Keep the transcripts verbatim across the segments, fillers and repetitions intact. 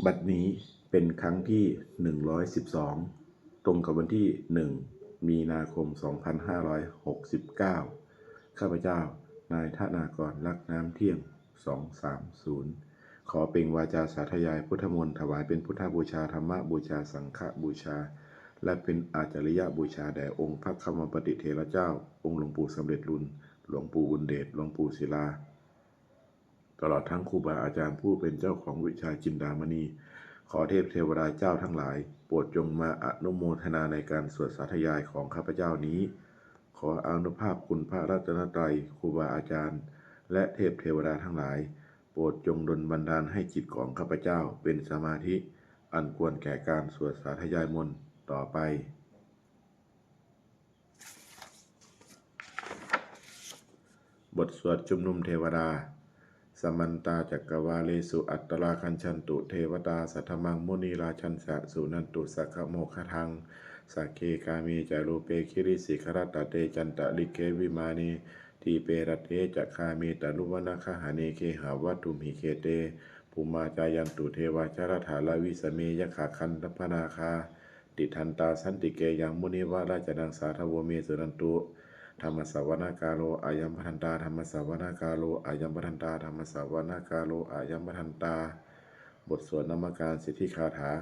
บัดนี้เป็นครั้งที่ หนึ่งร้อยสิบสอง ตรงกับวันที่ หนึ่ง มีนาคม สองพันห้าร้อยหกสิบเก้า ข้าพเจ้า นายธนากร ลักษณ์น้ำเที่ยง สองสามศูนย์ ขอเปล่งวาจาสาธยายพุทธมนต์ ถวายเป็นพุทธบูชา ธรรมบูชา สังฆบูชา และเป็นอาจาริยบูชาแด่องค์พระควัมปติเถระเจ้า องค์หลวงปู่สำเร็จลุน หลวงปู่บุญเดช หลวงปู่ศิลา ตลอดทั้งครูบาอาจารย์ผู้เป็นเจ้าของวิชาจินดามณี ขอเทพเทวดาเจ้าทั้งหลาย โปรดจงมาอนุโมทนาในการสวดสาธยายของข้าพเจ้านี้ ขออานุภาพคุณพระรัตนตรัย ครูบาอาจารย์ และเทพเทวดาทั้งหลาย โปรดจงดลบันดาลให้จิตของข้าพเจ้าเป็นสมาธิ อันควรแก่การสวดสาธยายมนต์ต่อไป บทสวดชุมนุมเทวดา Samantā cakkavāḷesu atrāgacchantu devatā, saddhammaṃ munirājassa suṇantu saggamokkhadaṃ. Sagge kāme ca rūpe girisikharataṭe cantalikkhe vimāne, dīpe raṭṭhe ca gāme taruvanagahane gehavatthumhi khette, bhummā cāyantu devā jalathalavisame yakkhagandhabbanāgā, tiṭṭhantā santike yaṃ munivaravacanaṃ sādhavo me suṇantu. Dhammassavanakālo ayambhadantā. Dhammassavanakālo ayambhadantā. Dhammassavanakālo ayambhadantā. บทสวดนมการสิทธิคาถา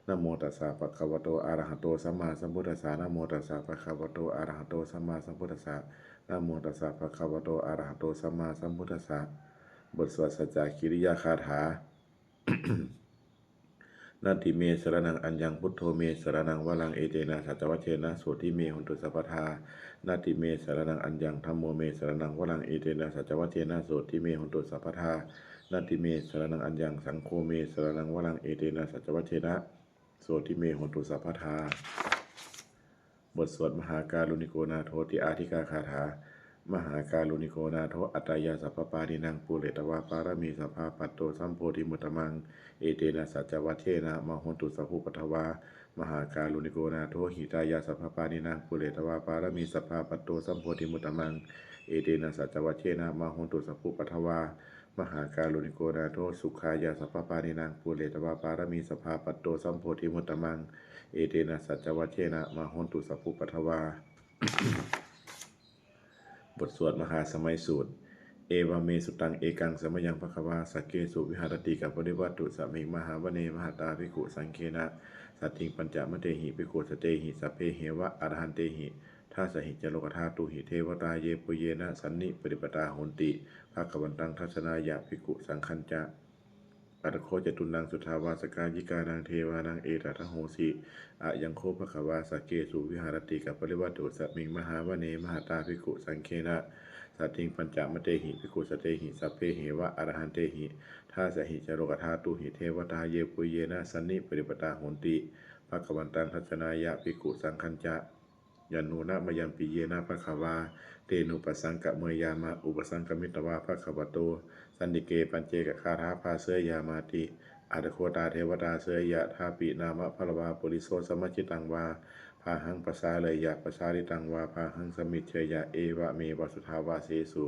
Namo tassa bhagavato arahato sammāsambuddhassa. Namo tassa bhagavato arahato sammāsambuddhassa. Namo tassa bhagavato arahato sammāsambuddhassa. บทสวดสัจจกิริยาคาถา Natthi me saraṇaṃ aññaṃ, buddho me saraṇaṃ varaṃ, etena saccavajjena sotthi me hotu sabbadā. Natthi me saraṇaṃ aññaṃ, dhammo me saraṇaṃ varaṃ, etena saccavajjena sotthi me hotu sabbadā. Natthi me saraṇaṃ aññaṃ, saṅgho me saraṇaṃ varaṃ, etena saccavajjena sotthi me hotu sabbadā. บทสวดมหาการุณิโกนาโถติอาทิกาคาถา Mahākāruṇiko nātho atthāya sabbapāṇinaṃ, pūretvā pāramī sabbā patto sambodhimuttamaṃ, etena saccavajjena mā hontu sabbupaddavā. Mahākāruṇiko nātho hitāya sabbapāṇinaṃ, pūretvā pāramī sabbā patto sambodhimuttamaṃ, etena saccavajjena mā hontu sabbupaddavā. Mahākāruṇiko nātho sukhāya sabbapāṇinaṃ, pūretvā pāramī sabbā patto sambodhimuttamaṃ, etena saccavajjena mā hontu sabbupaddavā. บทสวดมหาสมัยสูตร Evaṃ me sutaṃ. Ekaṃ samayaṃ bhagavā sakkesu viharati kapilavatthusmiṃ mahāvane mahatā bhikkhusaṅghena saddhiṃ pañcamattehi bhikkhusatehi sabbeheva arahantehi. Dasahi ca lokadhātūhi devatā yebhuyyena sannipatitā honti bhagavantaṃ dassanāya bhikkhusaṅghañca. Atha kho catunnaṃ suddhāvāsakāyikānaṃ devānaṃ etadahosi: Ayaṃ kho bhagavā sakkesu viharati kapilavatthusmiṃ mahāvane mahatā bhikkhusaṅghena saddhiṃ pañcamattehi bhikkhusatehi sabbeheva arahantehi. Dasahi ca lokadhātūhi devatā yebhuyyena sannipatitā honti bhagavantaṃ dassanāya bhikkhusaṅghañca. Yannūna mayampi yena bhagavā tenupasaṅkameyyāma, upasaṅkamitvā bhagavato santike paccekagāthā bhāseyyāmāti. Atha kho tā devatā seyyathāpi nāma balavā puriso sammiñjitaṃ vā bāhaṃ pasāreyya, pasāritaṃ vā bāhaṃ sammiñjeyya, evameva suddhāvāsesu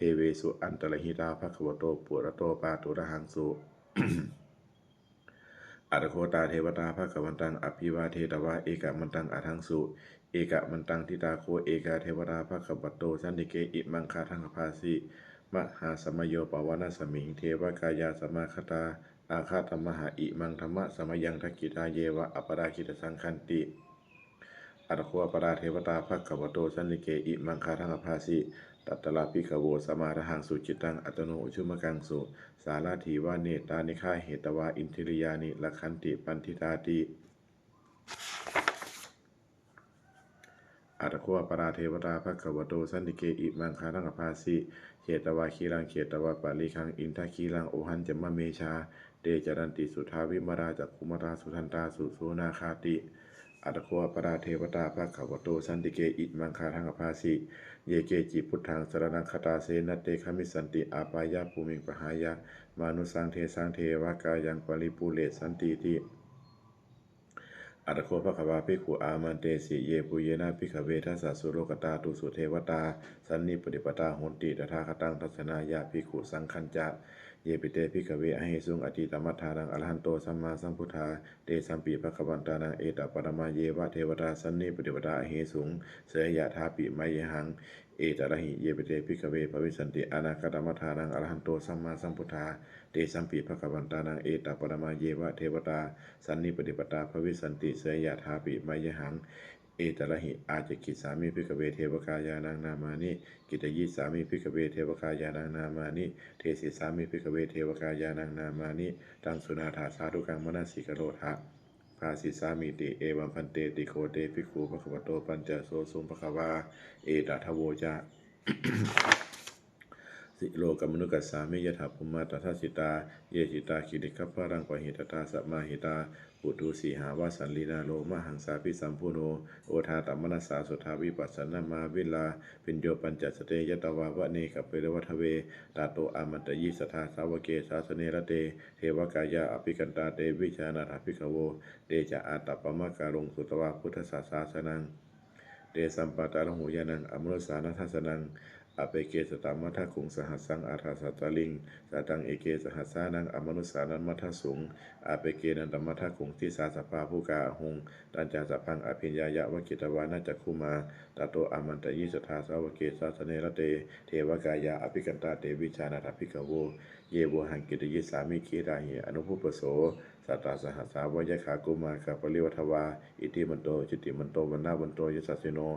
devesu antarahitā bhagavato purato pāturahaṃsu. Atha kho tā devatā bhagavantaṃ abhivādetvā ekamantaṃ aṭṭhaṃsu. Ekamantaṃ ṭhitā kho ekā devatā bhagavato santike imaṃ gāthaṃ abhāsi: Mahāsamayo pavanasmiṃ, devakāyā samāgatā, āgatamha imaṃ dhammasamayaṃ, dakkhitāyeva aparājitasaṅghanti. Atha kho aparā devatā bhagavato santike imaṃ gāthaṃ abhāsi: Tatra bhikkhavo samādahaṃsu, cittaṃ attano ujukamakaṃsu, sārathīva nettāni gahetvā, indriyāni rakkhanti paṇḍitāti. Atha kho aparā devatā bhagavato santike imaṃ gāthaṃ abhāsi: Chetvā khīlaṃ chetvā palighaṃ, indakhīlaṃ ohaccamanejā, te caranti suddhā vimalā, cakkhumatā sudantā susunāgāti. Atha kho aparā devatā bhagavato santike imaṃ gāthaṃ abhāsi: Ye keci buddhaṃ saraṇaṃ gatāse, na te gamissanti apāyabhūmiṃ, pahāya mānusaṃ dehaṃ, devakāyaṃ paripūressantīti. Atha kho bhagavā bhikkhū āmantesi: Yebhuyyena bhikkhave dasasu lokadhātūsu devatā sannipatitā honti tathāgataṃ dassanāya bhikkhusaṅghañca. Yepi te bhikkhave ahesuṃ atītamaddhānaṃ arahanto sammāsambuddhā, tesampi bhagavantānaṃ etaparamāyeva devatā sannipatitā ahesuṃ, seyyathāpi mayhaṃ etarahi. Yepi te bhikkhave bhavissanti anāgatamaddhānaṃ arahanto sammāsambuddhā, tesampi bhagavantānaṃ etaparamāyeva devatā sannipatitā bhavissanti, seyyathāpi mayhaṃ etarahi. Ācikkhissāmi bhikkhave devakāyānaṃ nāmāni, kittayissāmi bhikkhave devakāyānaṃ nāmāni, desissāmi bhikkhave devakāyānaṃ nāmāni, taṃ suṇātha sādhukaṃ manasikarotha bhāsissāmīti. Evaṃ bhanteti kho te bhikkhū bhagavato paccassosuṃ. Bhagavā etadavoca: Silokamanukassāmi, yattha bhummā tadassitā; ye sitā girigabbharaṃ, pahitattā samāhitā. Puthū sīhāva sallīnā, lomahaṃsābhisambhuno; odātamanasā suddhā, vippasannamanāvilā. Bhiyyo pañcasate ñatvā, vane kāpilavatthave; tato āmantayi satthā, sāvake sāsane rate. Devakāyā abhikkantā, te vijānātha bhikkhavo; te ca ātappamakaruṃ, sutvā buddhassa sāsanaṃ. Tesampāturahu ñāṇaṃ, amanussāna dassanaṃ; appeke satamaddakkhuṃ, sahassaṃ atha sattariṃ. Sataṃ eke sahassānaṃ, amanussānamaddasuṃ; appekenantamaddakkhuṃ, disā sabbā phuṭā ahuṃ. Tañca sabbaṃ abhiññāya, vavakkhitvāna cakkhumā; tato āmantayi satthā, sāvake sāsane rate. Devakāyā abhikkantā, te vijānātha bhikkhavo; ye vohaṃ kittayissāmi, girāhi anupubbaso. Sattasahassā va yakkhā, bhummā kāpilavatthavā; iddhimanto jutimanto, vaṇṇavanto yasassino;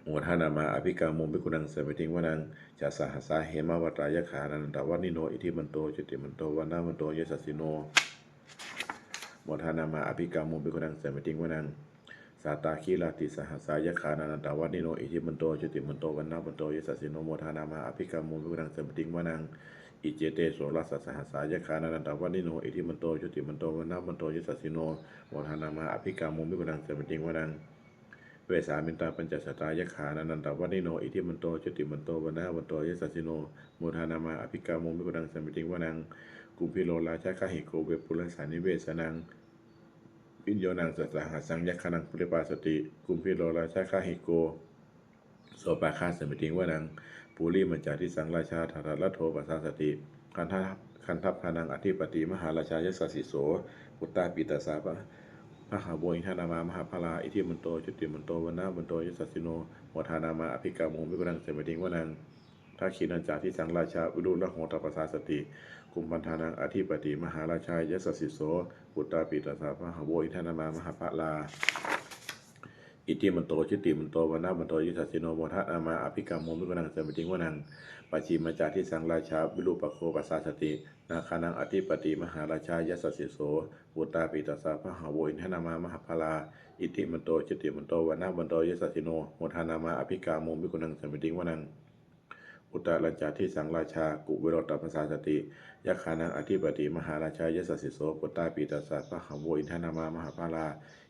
modamānā abhikkāmuṃ, bhikkhūnaṃ samitiṃ vanaṃ. Chasahassā hemavatā, yakkhā nānattavaṇṇino; iddhimanto jutimanto, vaṇṇavanto yasassino; modamānā abhikkāmuṃ, bhikkhūnaṃ samitiṃ vanaṃ. Sātāgirā tisahassā, yakkhā nānattavaṇṇino; iddhimanto jutimanto, vaṇṇavanto yasassino; modamānā abhikkāmuṃ, bhikkhūnaṃ samitiṃ vanaṃ. Iccete soḷasasahassā, yakkhā nānattavaṇṇino; iddhimanto jutimanto, vaṇṇavanto yasassino; modamānā abhikkāmuṃ, bhikkhūnaṃ samitiṃ vanaṃ. Vessāmittā pañcasatā, yakkhā nānattavaṇṇino; iddhimanto jutimanto, vaṇṇavanto yasassino; modamānā abhikkāmuṃ, bhikkhūnaṃ samitiṃ vanaṃ. Kumbhīro rājagahiko, vepullassa nivesanaṃ; bhiyyo naṃ satasahassaṃ, yakkhānaṃ payirupāsati; kumbhīro rājagahiko, sopāga samitiṃ vanaṃ. Purimañca disaṃ rājā, dhataraṭṭho pasāsati; gandhabbānaṃ ādhipati, mahārājā yasassi so. Puttāpi tassa bahavo, indanāmā mahabbalā; iddhimanto jutimanto, vaṇṇavanto yasassino; modamānā abhikkāmuṃ, bhikkhūnaṃ samitiṃ vanaṃ. Dakkhiṇañca disaṃ rājā, virūḷho tappasāsati; kumbhaṇḍānaṃ ādhipati, mahārājā yasassi so. Puttāpi tassa bahavo, indanāmā mahabbalā; iddhimanto jutimanto, vaṇṇavanto yasassino; modamānā abhikkāmuṃ, bhikkhūnaṃ samitiṃ vanaṃ. Pacchimañca disaṃ rājā, virūpakkho pasāsati; nāgānaṃ ādhipati, mahārājā yasassi so. Puttāpi tassa bahavo, indanāmā mahabbalā; iddhimanto jutimanto, vaṇṇavanto yasassino; modamānā abhikkāmuṃ, bhikkhūnaṃ samitiṃ vanaṃ. Uttarañca disaṃ rājā, kuvero tappasāsati; yakkhānaṃ ādhipati, mahārājā yasassi so. Puttāpi tassa bahavo, indanāmā mahabbalā;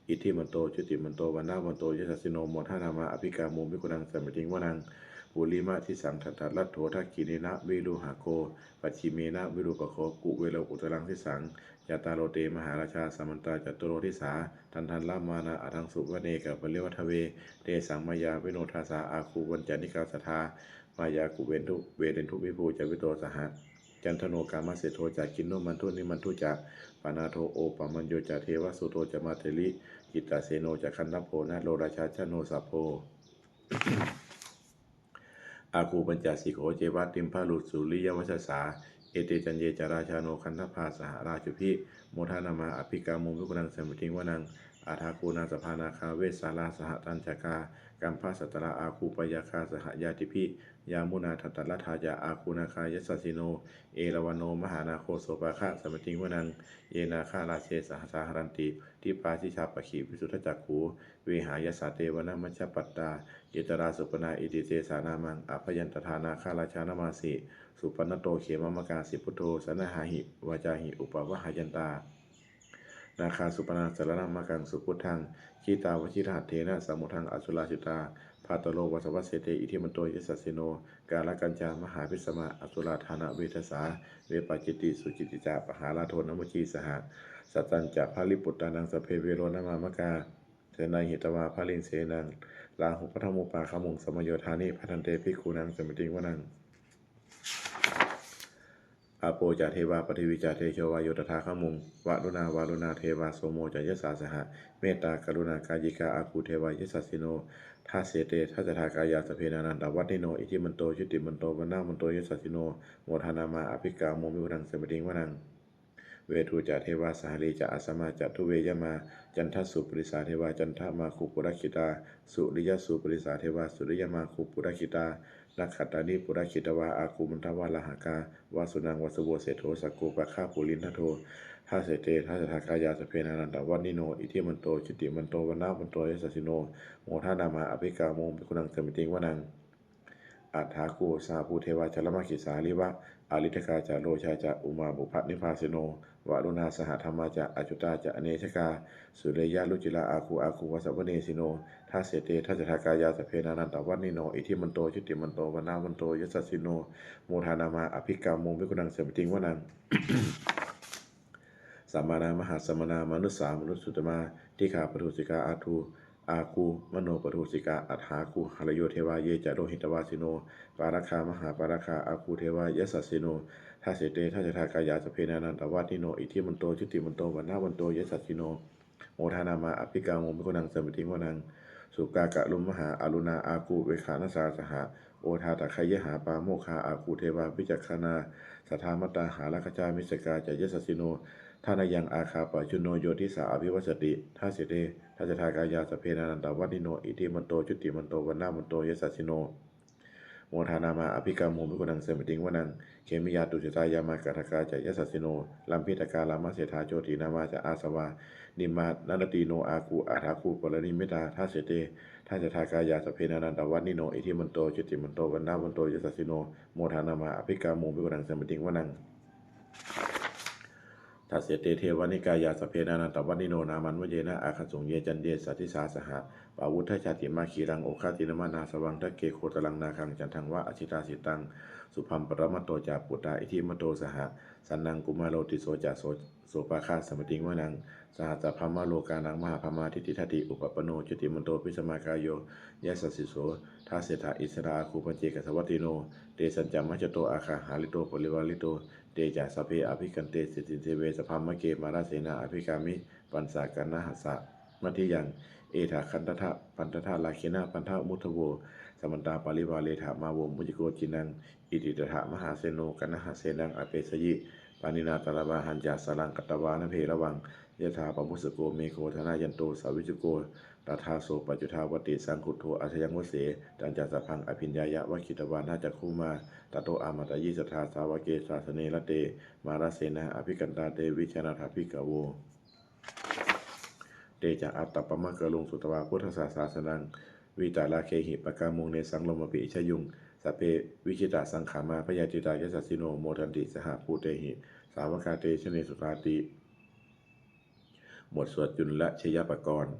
iddhimanto jutimanto, vaṇṇavanto yasassino; modamānā abhikkāmuṃ, bhikkhūnaṃ samitiṃ vanaṃ. Purimadisaṃ dhataraṭṭho, dakkhiṇena virūḷhako; pacchimena virūpakkho, kuvero uttaraṃ disaṃ. Cattāro te mahārājā, samantā caturo disā; daddallamānā aṭṭhaṃsu, vane kāpilavatthave. Tesaṃ māyāvino dāsā, āgū vañcanikā saṭhā; māyā kuṭeṇḍu veṭeṇḍu, viṭū ca viṭuṭo saha; candano kāmaseṭṭho ca, kinnughaṇḍu nighaṇḍu ca. Panādo opamañño ca, devasūto ca mātali; cittaseno ca gandhabbo, naḷo rājā janosabho. Āgū pañcasikho ceva, timbarū suriyavacchasā; ete caññe ca rājāno, gandhabbā saha rājubhi; modamānā abhikkāmuṃ, bhikkhūnaṃ samitiṃ vanaṃ. Athāgū nābhasā nāgā, vesālā sahatacchakā; kambalassatarā āgū, pāyāgā saha ñātibhi; yāmunā dhataraṭṭhā ca, āgū nāgā yasassino; erāvaṇo mahānāgo, sopāga samitiṃ vanaṃ. Ye nāgarāje sahasā haranti, dibbā dijā pakkhi visuddhacakkhū; vehāyasā te vanamajjhapattā, ye ca rājasupaṇṇā iti tesa nāmaṃ. Abhayantadā nāgarājānamāsi, supaṇṇato khemamakāsi buddho; saṇhāhi vācāhi upavhayantā, nāgā supaṇṇā saraṇamakaṃsu buddhaṃ. Jitā vajirahatthena, samuddaṃ asurā sitā; bhātaro vāsavassete, iddhimanto yasassino; kālakañjā mahābhismā, asurā dānaveghasā; vepacitti sucitti ca, pahārādo namucī saha. Satañca baliputtānaṃ, sabbe verocanāmakā; sannayhitvā baliṃ senaṃ, rāhubhaddamupāgamuṃ; samayodāni bhaddante, bhikkhūnaṃ samitiṃ vanaṃ. Āpo ca devā paṭhavī ca tejo vāyo tadāgamuṃ, varuṇā vāruṇā devā somo ca yasasā saha. Mettākaruṇākāyikā āgū devā yasassino, dasete dasadhā kāyā sabbe nānattavaṇṇino, iddhimanto jutimanto vaṇṇavanto yasassino, modamānā abhikkāmuṃ bhikkhūnaṃ samitiṃ vanaṃ. Veṇḍū ca devā sahalī ca asamā ca duve yamā, candassūpanisā devā candamāgū purakkhitā, suriyassūpanisā devā suriyamāgū purakkhitā, nakkhattāni purakkhitvā āgū mandavalāhakā, vasūnaṃ vāsavo seṭṭho sakkopāga purindado, dasete dasadhā kāyā sabbe nānattavaṇṇino, iddhimanto jutimanto vaṇṇavanto yasassino, modamānā abhikkāmuṃ bhikkhūnaṃ samitiṃ vanaṃ. Athāgū sahabhū devā jalamaggisikhāriva, ariṭṭhakā ca rojā ca umāpupphanibhāsino, varuṇā sahadhammā ca accutā ca anejakā, sūleyyarucirā āgū āgū vāsavanesino, dasete dasadhā kāyā sabbe nānattavaṇṇino, iddhimanto jutimanto vaṇṇavanto yasassino, modamānā abhikkāmuṃ bhikkhūnaṃ samitiṃ vanaṃ. Samānā mahāsamānā mānusā mānusuttamā, dighā paṭhavikkama āgū, āgū manopaṭhavikkama athāgū, harayo devā ye ca lohitavāsino, pāragā mahāpāragā āgū devā yasassino, dasete dasadhā kāyā sabbe nānattavaṇṇino, iddhimanto jutimanto vaṇṇavanto yasassino, modamānā abhikkāmuṃ bhikkhūnaṃ samitiṃ vanaṃ. Sukkā karumhā aruṇā āgū veghanasā saha, odātagayhā pāmokkhā āgū devā vicakkhaṇā, sadāmattā hāragajā missakā ca yasassino, thanayaṃ āgā pajjunno yo disā abhivassati, dasete dasadhā kāyā sabbe nānattavaṇṇino, iddhimanto jutimanto vaṇṇavanto yasassino, modamānā abhikkāmuṃ bhikkhūnaṃ samitiṃ vanaṃ. Khemiyā tusitā yāmā kaṭṭhakā ca yasassino, lambitakā lāmaseṭṭhā jotināmā ca āsavā, nimmānaratino āgū athāgū paranimmitā, dasete dasadhā kāyā sabbe nānattavaṇṇino, iddhimanto jutimanto vaṇṇavanto yasassino, modamānā abhikkāmuṃ bhikkhūnaṃ samitiṃ vanaṃ. Dasete devanikāyā sabbe nānattavaṇṇino, nāmanvayena āgañchuṃ ye caññe sadisā saha, pavutthajātimakkhīlaṃ oghatiṇṇamanāsavaṃ, dakkhemoghataraṃ nāgaṃ candaṃva asitātitaṃ, subrahmā paramatto ca puttā iddhimato saha, sanaṅkumāro tisso ca so sopāga samitiṃ vanaṃ. Sahassabrahmalokānaṃ mahābrahmābhitiṭṭhati, upapanno jutimanto bhismākāyo yasassi so, dasettha issarā āgū paccekagāthavattino, tesañca majjhato āgā hārito parivārito, te ca sabbe abhikkante sesindise ve, sabrahmake mārasenā abhikkāmi, passa kaṇhassa mandiyaṃ, etha gaṇhatha bandhatha rāgena bandhamatthu vo, samantā parivāretha mā vo muñcittha koci naṃ. Iti tattha mahāseno kaṇhasenaṃ apesayi, pāṇinā talamāhacca saraṃ katvāna bheravaṃ, yathā pāvussako megho thanayanto savijjuko, tadā so paccudāvatti saṅkuddho asayaṃvase, tañca sabbaṃ abhiññāya vavakkhitvāna cakkhumā, tato āmantayi satthā sāvake sāsane rate, mārasenā abhikkantā te vijānātha bhikkhavo. Te ca ātappamakaruṃ sutvā buddhassa sāsanaṃ, vītarāgehi pakkāmuṃ nesaṃ lomampi iñjayuṃ, sabbe vijitasaṅgāmā bhayātītā yasassino, modanti saha bhūtehi sāvakā te janesutāti. บทสวดจุลชัยปกรณ์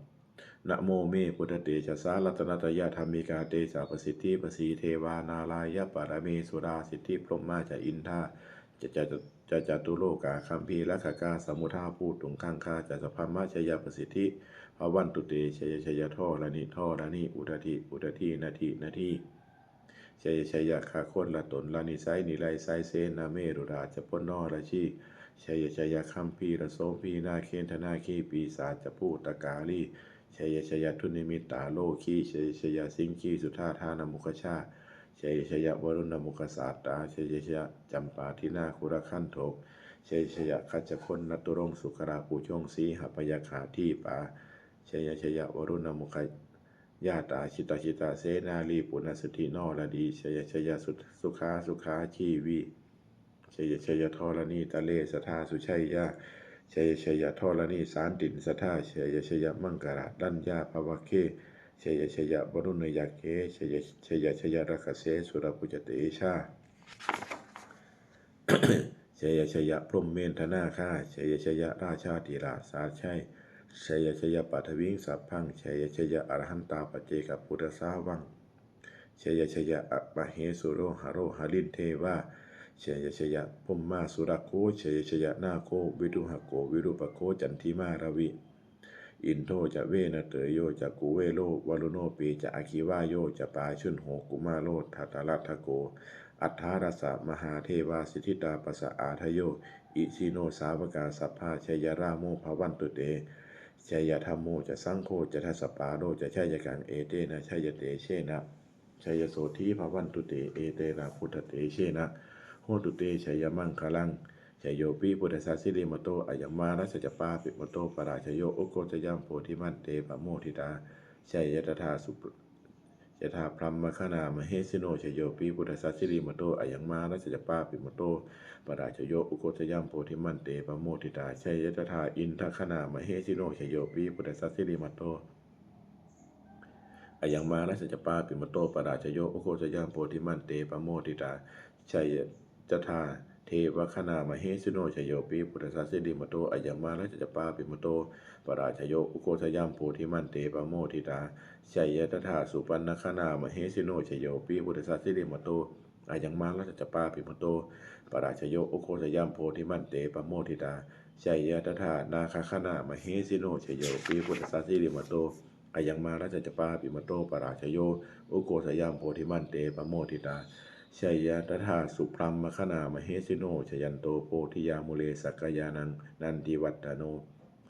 Namo me buddhatejasā ratanattayadhammikā, tejapasiddhi pasīdevā nārāyaparamesurā, siddhibrahmā ca indā ca, ca, ca catulokā gambhīrakkhakā, samuddā bhūtuṃ gaṅgā ca sabrahmajayapasiddhi bhavantu te. Jaya jaya dharaṇi dharaṇī udadhi udadhī nadī nadī, jaya jaya gaganalatanalanisai nirai sai senamerurājabala narajī, jaya jaya gambhīrasombhī nāgendanāgī pisācabhūtakālī, jaya jaya dunnimittarogī, jaya jaya siṅgīsudādānamukhajā, jaya jaya varuṇamukhasātrā, jaya jaya campādināgaraganthok, jaya jaya gajagannaturaṅga sukarabhujaṅga sīhabyagghadīpā, jaya jaya varuṇamukhayātrā jita jita senārī puna suddhi naradī, jaya jaya su, sukhā sukhā jīvī, jaya jaya dharaṇītale sadā sujayā, jaya jaya dharaṇī santin sadā, jaya jaya maṅkararaññā bhavagge, jaya jaya varuṇayakkhe, jaya jaya jaya rakkhase surabhujatejā, jaya jaya brahmendānāgā, jaya jaya rājādhirāja sājjai, jaya jaya paṭhaviṃ sabbaṃ, jaya jaya arahantā paccekabuddhasāvaṃ, jaya jaya mahesuro haro harindevā, jaya jaya brahmā surakkho, jaya jaya nāgo viruḷhako virūpakkho candimā ravi, indo ca venateyyo ca kuvero varuṇopi ca aggi vāyo ca pājuṇho kumāro dhataraṭṭhako, aṭṭhārasa mahādevā siddhitāpasa-ādayo, isino sāvakā sabbā jayarāmo bhavantu te. Jayadhammo ca saṅgho ca dasapālo ca jayakaṃ, etena jayatejena jayasotthī bhavantu te. Etena buddhatejena hotu te jayamaṅgalaṃ. Jayopi buddhassa sirīmato, ayaṃ mārassa ca pāpimato parājayo, ugghosayaṃ bodhimaṇḍe pamoditā, jaya tadā su- yadā brahmagaṇā mahesino. Jayopi buddhassa sirīmato, ayaṃ mārassa ca pāpimato parājayo, ugghosayaṃ bodhimaṇḍe pamoditā, jaya tadā indagaṇā mahesino. Jayopi buddhassa sirīmato, ayaṃ mārassa ca pāpimato parājayo, ugghosayaṃ bodhimaṇḍe pamoditā, jaya tadā devagaṇā mahesino. Jayopi buddhassa sirīmato, ayaṃ mārassa ca pāpimato parājayo, ugghosayaṃ bodhimaṇḍe pamoditā, jaya tadā supaṇṇagaṇā mahesino. Jayopi buddhassa sirīmato, ayaṃ mārassa ca pāpimato parājayo, ugghosayaṃ bodhimaṇḍe pamoditā, jaya tadā nāgagaṇā mahesino. Jayopi buddhassa sirīmato, ayaṃ mārassa ca pāpimato parājayo, ugghosayaṃ bodhimaṇḍe pamoditā, jaya tadā subrahmagaṇā mahesino. Jayanto bodhiyā mūle sakyānaṃ nandivaḍḍhano,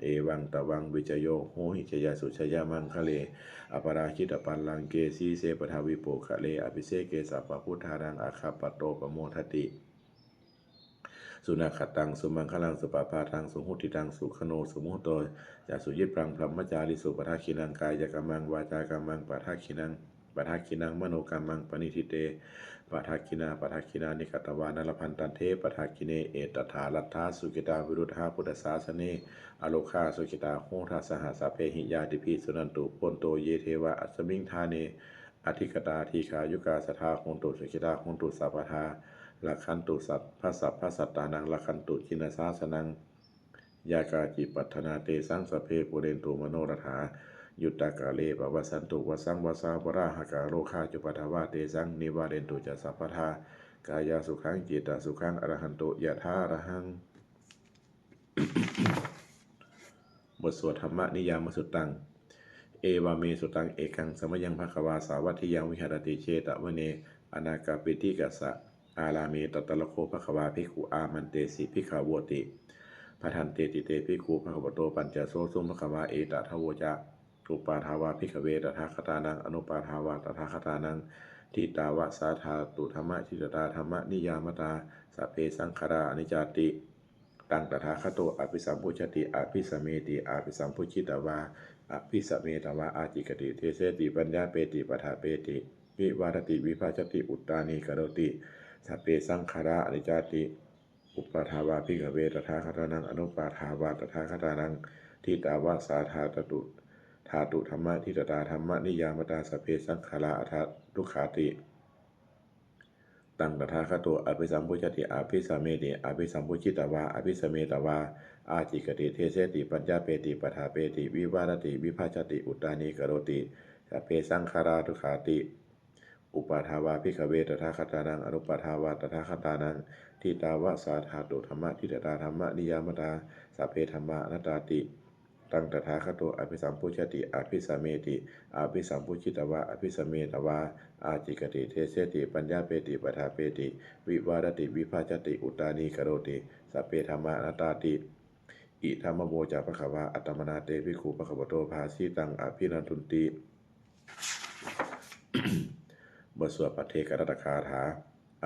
evaṃ tvaṃ vijayo hohi jayassu jayamaṅgale, aparājitapallaṅke sīse paṭhavipokkhare, abhiseke sabbabuddhānaṃ aggappatto pamodati. Sunakkhattaṃ sumaṅgalaṃ supabhātaṃ suhuṭṭhitaṃ, sukhaṇo sumuhutto ca suyiṭṭhaṃ brahmacārisu, padakkhiṇaṃ kāyakammaṃ vācākammaṃ padakkhiṇaṃ, padakkhiṇaṃ manokammaṃ paṇidhī te padakkhiṇā, padakkhiṇāni katvāna labhantatthe padakkhiṇe. Etadāraddhā sukhitā viruḷhā buddhasāsane, arogā sukhitā hotha saha sabbehi ñātibhi. Suṇantu bhonto ye devā asmiṃ ṭhāne adhigatā, dīghāyukā sadā hontu sukhitā hontu sabbadā, rakkhantu sabbasampattānaṃ rakkhantu jinasāsanaṃ, yā kāci patthanā tesaṃ sabbe pūrentu manorathā, yuttakāle pavassantu vassaṃ vassā valāhakā, rogā cupaddavā tesaṃ nivārentu ca sabbadā, kāyasukhaṃ cittasukhaṃ arahantu yathārahaṃ. บทสวด Dhammaniyāmasuttaṃ. Evaṃ me sutaṃ. Ekaṃ samayaṃ bhagavā sāvatthiyaṃ viharati jetavane anāthapiṇḍikassa ārāme. Tatra kho bhagavā bhikkhū āmantesi bhikkhavoti. Bhadanteti te bhikkhū bhagavato paccassosuṃ. Bhagavā etadavoca. Uppādā vā bhikkhave tathāgatānaṃ anuppādā vā tathāgatānaṃ, ṭhitāva sā dhātu dhammaṭṭhitatā dhammaniyāmatā, sabbe saṅkhārā aniccāti. Taṃ tathāgato abhisambujjhati abhisameti, abhisambujjhitvā abhisametvā ācikkhati deseti paññapeti paṭṭhapeti vivarati vibhajati uttānīkaroti, sabbe saṅkhārā aniccāti. Uppādā vā bhikkhave tathāgatānaṃ anuppādā vā tathāgatānaṃ, ṭhitāva sā dhātu, dhātu dhammaṭṭhitatā dhammaniyāmatā, sabbe saṅkhārā dukkhāti. Taṃ tathāgato abhisambujjhati abhisameti, abhisambujjhitvā abhisametvā ācikkhati deseti paññapeti paṭṭhapeti vivarati vibhajati uttānīkaroti, sabbe saṅkhārā dukkhāti. Uppādā vā bhikkhave tathāgatānaṃ anuppādā vā tathāgatānaṃ, ṭhitāva sā dhātu dhammaṭṭhitatā dhammaniyāmatā, sabbe dhammā anattāti. Taṃ tathāgato abhisambujjhati abhisameti, abhisambujjhitvā abhisametvā ācikkhati deseti paññapeti paṭṭhapeti vivarati vibhajati uttānīkaroti, sabbe dhammā anattāti. Idamavoca bhagavā. Attamanā te bhikkhū bhagavato bhāsitaṃ abhinandunti. บทสวดภัทเทกรัตตคาถา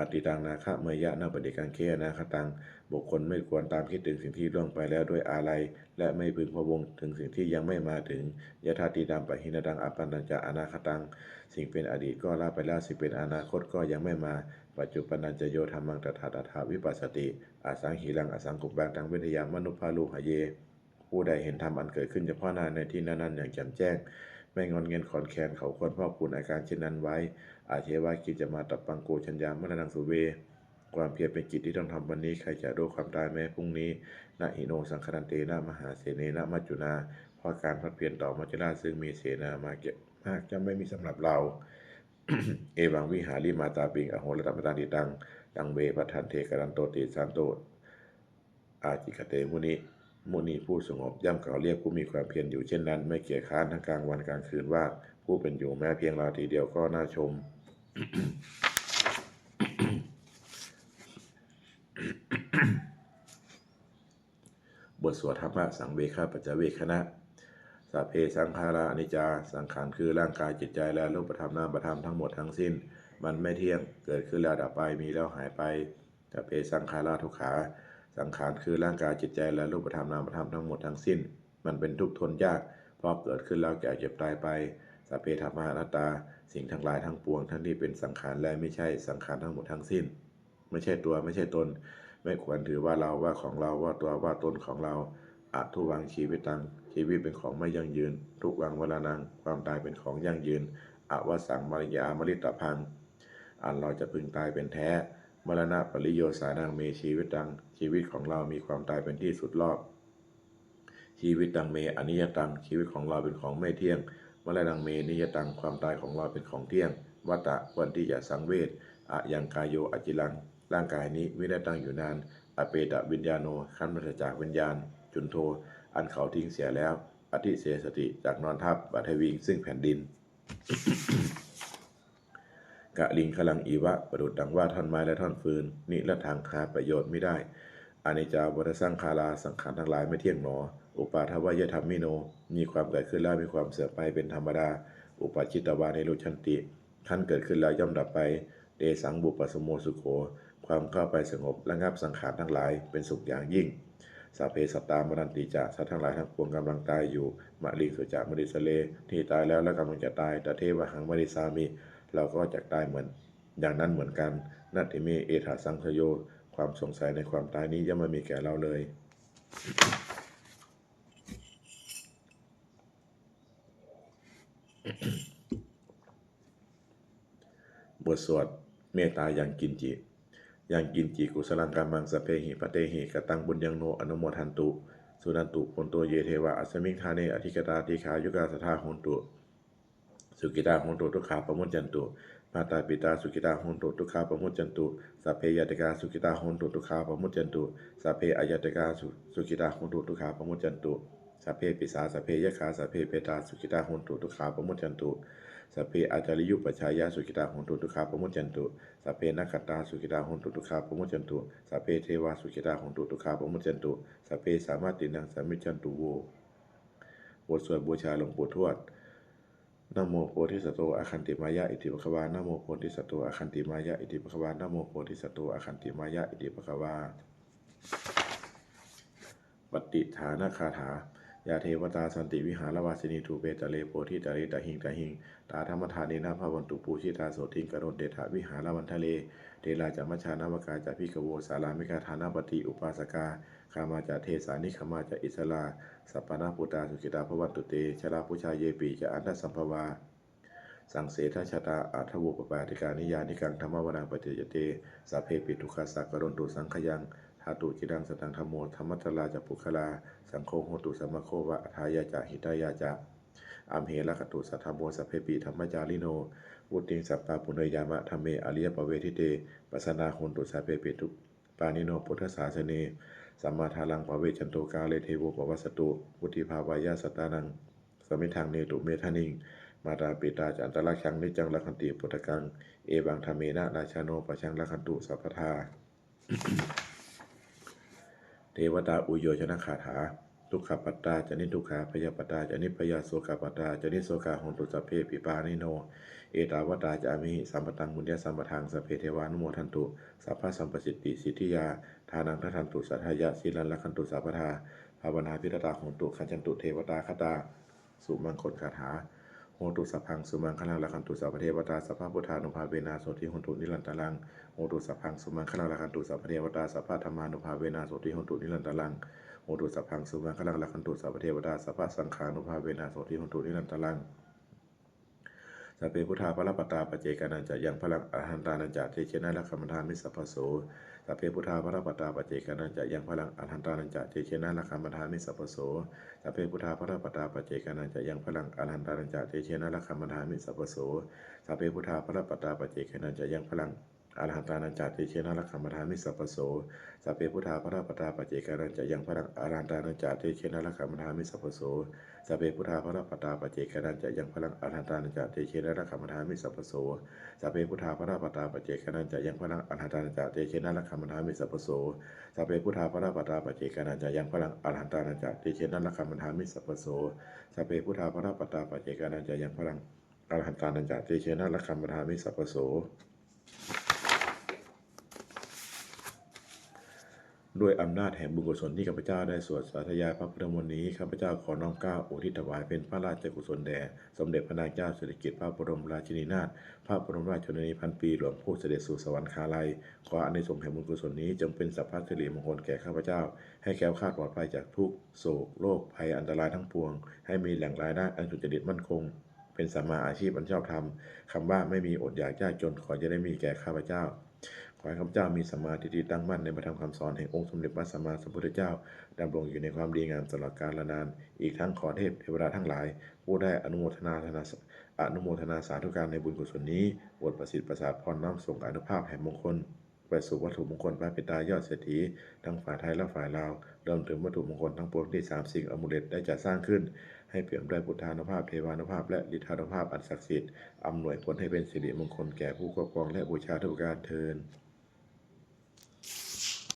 Atītaṃ nāgameyya nappaṭikaṅkhe anāgataṃ. บุคคลไม่ควรตามคิดถึงสิ่งที่ล่วงไปแล้วด้วยอาลัย และไม่พึงพะวงถึงสิ่งที่ยังไม่มาถึง Yadatītaṃ pahīnantaṃ appattañca anāgataṃ. สิ่งเป็นอดีตก็ละไปแล้ว สิ่งเป็นอนาคตก็ยังไม่มา Paccuppannañca yo dhammaṃ tattha tattha vipassati, asaṃhiraṃ asaṅkuppaṃ taṃ viddhā manubrūhaye. ผู้ใดเห็นธรรมอันเกิดขึ้นเฉพาะหน้าในที่นั้นๆ อย่างแจ่มแจ้ง ไม่งอนแงนคลอนแคลน เขาควรพอกพูนอาการเช่นนั้นไว้ Ajjeva kiccamātappaṃ ko jaññā maraṇaṃ suve. ความเพียรเป็นกิจที่ต้องทำวันนี้ ใครจะรู้ความตายแม้พรุ่งนี้ Na hi no saṅgarantena mahāsenena maccunā. เพราะการผัดเพี้ยนต่อมัจจุราชซึ่งมีเสนามากมากย่อมไม่มีสำหรับเรา Evaṃ vihārimātāpiṃ ahorattamatanditaṃ, taṃ ve bhaddante kālantoti santo ācikkhate muni. มุนีผู้สงบย่อมกล่าวเรียกผู้มีความเพียรอยู่เช่นนั้น ไม่เกียจคร้านทั้งกลางวันกลางคืนว่า ผู้เป็นอยู่แม้เพียงราตรีเดียวก็น่าชม บทสวดธรรมสังเวคปัจจเวกขณะ Sabbe saṅkhārā aniccā สังขารคือร่างกายจิตใจและรูปธรรมนามธรรมทั้งหมดทั้งสิ้น มันไม่เที่ยง เกิดขึ้นแล้วดับไป มีแล้วหายไป Sabbe saṅkhārā dukkhā สังขารคือร่างกายจิตใจและรูปธรรมนามธรรมทั้งหมดทั้งสิ้น มันเป็นทุกข์ทนยาก เพราะเกิดขึ้นแล้วแก่เจ็บตายไป Sabbe dhammā anattā สิ่งทั้งหลายทั้งปวงทั้งที่เป็นสังขารและไม่ใช่สังขารทั้งหมดทั้งสิ้น ไม่ใช่ตัวไม่ใช่ตน ไม่ควรถือว่าเราว่าของเราว่าตัวว่าตนของเรา Adhuvaṃ jīvitaṃ ชีวิตเป็นของไม่ยั่งยืน Dhuvaṃ maraṇaṃ ความตายเป็นของยั่งยืน Avassaṃ mariyaṃ maritabbaṃ อันเราจะพึงตายเป็นแท้ Maraṇapariyosānaṃ me jīvitaṃ ชีวิตของเรามีความตายเป็นที่สุดรอบ Jīvitaṃ me aniyataṃ ชีวิตของเราเป็นของไม่เที่ยง Maraṇaṃ me niyataṃ ความตายของเราเป็นของเที่ยง Vata ควรที่จะสังเวช Ayaṃ kāyo aciraṃ ร่างกายนี้มิได้ตั้งอยู่นาน Apetaviññāṇo ครั้นปราศจากวิญญาณ Chuḍḍho อันเขาทิ้งเสียแล้ว Adhisessati จักนอนทับ Paṭhaviṃ ซึ่งแผ่นดิน Kaliṅgaraṃ iva ประดุจดังว่าท่อนไม้และท่อนฟืน Niratthaṃ หาประโยชน์มิได้ Aniccā vata saṅkhārā สังขารทั้งหลายไม่เที่ยงหนอ Uppādavayadhammino มีความเกิดขึ้นแล้วมีความเสื่อมไปเป็นธรรมดา Uppajjitvā nirujjhanti ครั้นเกิดขึ้นแล้วย่อมดับไป Tesaṃ vūpasamo sukho ความเข้าไปสงบระงับสังขารทั้งหลายเป็นสุขอย่างยิ่ง Sabbe sattā maranti ca สัตว์ทั้งหลายทั้งปวงกำลังตายอยู่ Mariṃsu ca marissare ที่ตายแล้วและกำลังจะตาย Tathevāhaṃ marissāmi เราก็จักตายเหมือนอย่างนั้นเหมือนกัน Natthi me ettha saṃsayo ความสงสัยในความตายนี้ย่อมไม่มีแก่เราเลย บทสวดเมตตา Yaṅkiñci Yaṅkiñci kusalaṃ kammaṃ sabbehi katehi kataṃ puññaṃ no anumodantu. Suṇantu bhonto ye devā asmiṃ ṭhāne adhigatā dīghāyukā sadā hontu. Sukhitā hontu dukkhā pamuccantu. Mātā pitā sukhitā hontu dukkhā pamuccantu. Sabbe ñātikā sukhitā hontu dukkhā pamuccantu. Sabbe aññātikā su- sukhitā hontu dukkhā pamuccantu. Sabbe pisā sabbe yakkhā sabbe petā sukhitā hontu dukkhā pamuccantu. Sabbe ācariyupajjhāyā sukhitā hontu dukkhā pamuccantu. Sabbe nakkhattā sukhitā hontu dukkhā pamuccantu. Sabbe devā sukhitā hontu dukkhā pamuccantu. Sabbe sampattīnaṃ samijjhantu vo. บทสวดบูชาหลวงปู่ทวด Namo bodhisatto āgantimāya iti bhagavā. Namo bodhisatto āgantimāya iti bhagavā. Namo bodhisatto āgantimāya iti bhagavā. Pattidānagāthā. Yā devatā santi vihāravāsinī thūpe ghare bodhighare tahiṃ tahiṃ, tā dhammadānena bhavantu pūjitā sotthiṃ karontedha vihāramaṇḍale. Therā ca majjhā navakā ca bhikkhavo sārāmikā dānapatī upāsakā, gāmā ca desā nigamā ca issarā, sappāṇabhūtā sukhitā bhavantu te. Jalābujā yepi ca aṇḍasambhavā, saṃsedajātā athavopapātikā, niyyānikaṃ dhammavaraṃ paṭicca te, sabbepi dukkhassa karontu saṅkhayaṃ. Ṭhātu ciraṃ sataṃ dhammo, dhammaddharā ca puggalā, saṅgho hotu samaggo va, atthāya ca hitāya ca. Amhe rakkhatu saddhammo, sabbepi dhammacārino, vuḍḍhiṃ sampāpuṇeyyāma, dhamme ariyappavedite. Pasannā hontu sabbepi tu- pāṇino buddhasāsane. Sammādhāraṃ pavecchanto kāle devo pavassatu, vuḍḍhibhāvāya sattānaṃ, samiddhaṃ netu medaniṃ. Mātā pitā ca atrajaṃ, niccaṃ rakkhanti puttakaṃ, evaṃ dhammena rājāno, pajaṃ rakkhantu sabbadā. Devatāuyyojanagāthā. Dukkhappattā ca niddukkhā, bhayappattā ca nibbhayā, sokappattā ca nissokā, hontu sabbepi pāṇino. Ettāvatā ca amhehi sambhataṃ puññasampadaṃ, sabbe devānumodantu, sabbasampattisiddhiyā. Dānaṃ dadantu saddhāya, sīlaṃ rakkhantu sabbadā, bhāvanābhiratā hontu, gacchantu devatāgatā. Sumaṅgalagāthā. Hotu sabbaṃ sumaṅgalaṃ, rakkhantu sabbadevatā, sabbabuddhānubhāvena, sotthī hontu nirantaraṃ. Hotu sabbaṃ sumaṅgalaṃ, rakkhantu sabbadevatā, sabbadhammānubhāvena, sotthī hontu nirantaraṃ. Hotu sabbaṃ sumaṅgalaṃ, rakkhantu sabbadevatā, sabbasaṅghānubhāvena, sotthī hontu nirantaraṃ. Sabbe buddhā balappattā, paccekānañca yaṃ balaṃ, arahantānañca tejena, rakkhaṃ bandhāmi sabbaso. Sabbe buddhā balappattā, paccekānañca yaṃ balaṃ, arahantānañca tejena, rakkhaṃ bandhāmi sabbaso. Sabbe buddhā balappattā, paccekānañca yaṃ balaṃ, arahantānañca tejena, rakkhaṃ bandhāmi sabbaso. Sabbe buddhā balappattā, paccekānañca yaṃ balaṃ, arahantānañca tejena rakkhaṃ bandhāmi sabbaso. Sabbe buddhā balappattā paccekānañca yaṃ balaṃ arahantānañca tejena rakkhaṃ bandhāmi sabbaso. Sabbe buddhā balappattā paccekānañca yaṃ balaṃ arahantānañca tejena rakkhaṃ bandhāmi sabbaso. Sabbe buddhā balappattā paccekānañca yaṃ balaṃ arahantānañca tejena rakkhaṃ bandhāmi sabbaso. Sabbe buddhā balappattā paccekānañca yaṃ balaṃ arahantānañca tejena rakkhaṃ bandhāmi sabbaso. Sabbe buddhā balappattā paccekānañca yaṃ balaṃ arahantānañca tejena rakkhaṃ bandhāmi sabbaso. ด้วยอำนาจแห่งบุญกุศลที่ข้าพเจ้าได้สวดสาธยายพระพุทธมนต์นี้ ข้าพเจ้าขอน้อมเกล้าอุทิศถวายเป็นพระราชกุศลแด่สมเด็จพระนางเจ้าสิริกิติ์พระบรมราชินีนาถ พระบรมราชชนนีพันปีหลวงผู้เสด็จสู่สวรรคาลัย ขออานิสงส์แห่งบุญกุศลนี้จงเป็นสัพพสิริมงคลแก่ข้าพเจ้า ให้แคล้วคลาดปลอดภัยจากทุกข์โศกโรคภัยอันตรายทั้งปวง ให้มีแหล่งรายได้อันสุจริตมั่นคง เป็นสัมมาอาชีพอันชอบธรรม คำว่าไม่มีอดอยากยากจนขออย่าได้มีแก่ข้าพเจ้า ขอให้ข้าพเจ้ามีสัมมาทิฏฐิตั้งมั่นในพระธรรมคำสอนแห่งองค์สมเด็จพระสัมมาสัมพุทธเจ้า ดำรงอยู่ในความดีงามตลอดกาลนาน อีกทั้งขอเทพเทวดาทั้งหลาย ผู้ได้อนุโมทนาอนุโมทนาสาธุการในบุญกุศลนี้ โปรดประสิทธิ์ประสาทพรน้อมส่งอานุภาพแห่งมงคล ไปสู่วัตถุมงคลพระปิดตายอดเศรษฐี ทั้งฝ่ายไทยและฝ่ายลาว รวมถึงวัตถุมงคลทั้งปวงที่สามสิ่งอามูเลตได้จัดสร้างขึ้น ให้เปี่ยมด้วยพุทธานุภาพ เทวานุภาพ และฤทธานุภาพอันศักดิ์สิทธิ์ อำนวยผลให้เป็นสิริมงคลแก่ผู้ครอบครองและบูชาทุกประการเทอญ